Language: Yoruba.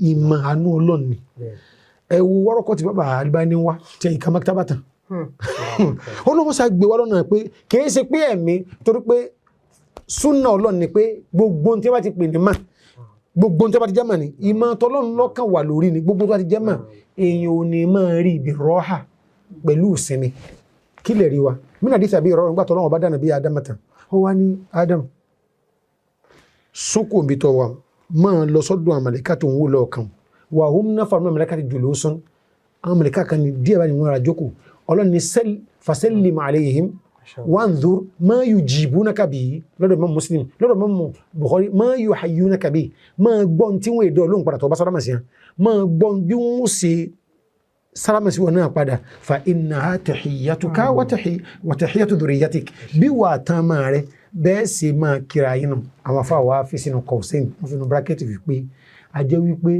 Ìmọ̀ àánú Ọlọ́run ni. Ẹ wo wọ́rọ́kọ́ tí bàbá Albani wá tí ẹ̀yìn kan maktaba tán, Ọlọ́run sá gbé wá lọ́nà pé kìí ṣe pé ẹ̀mí, torí pé súnà Ọlọ́run ni pé gbogbo ohun tí wọ́n bá ti pè ní mà, gbogbo ohun tí wọ́n bá ti jẹ́ mà ní ìmọ̀ tọ́lọ́run lọ́kàn wà lórí ni. Gbogbo tó bá ti jẹ́ mà, èèyàn ò ní máa rí ibi rọ́hà pẹ̀lú ìsinmi. Kí lè rí wa mí nàdí tàbí ìrọ̀rùn gbà tọ́lọ́run bá dànù bí Ádámù tán, ó wá ní, "Ádámù, sókò òbí tọ́ wa, máa lọ sọ́dọ̀ àwọn màláíkà tó ń wò lọ́ọ̀kan." Wà hum nafarun min màláíkà julusun, àwọn màláíkà kan ní díẹ̀ bá ní wọ́n ra jókòó. Ọlọ́run ní fasallim alayhim wanzur ma yujibunaka bihi, lọ́dọ̀ mọ́ Muslim, lọ́dọ̀ mọ́ Bukhari, ma yuhayyunaka bihi. Máa gbọ́n tí wọ́n èdè Ọlọ́run padà tó bá sálámà sí wọn, máa gbọ́n bí wọ́n ṣe sálámà sí wọn náà padà. Fa innaha tahiyyatuka wa tahiyyatu dhurriyyatik, bí wà á tán máa rẹ bẹ́ẹ̀ sì máa kíra yín nù. Àwọn afáwa fi sínú kọ̀ọ̀sìn, wọ́n fi nu bracket wípé a jẹ́ wípé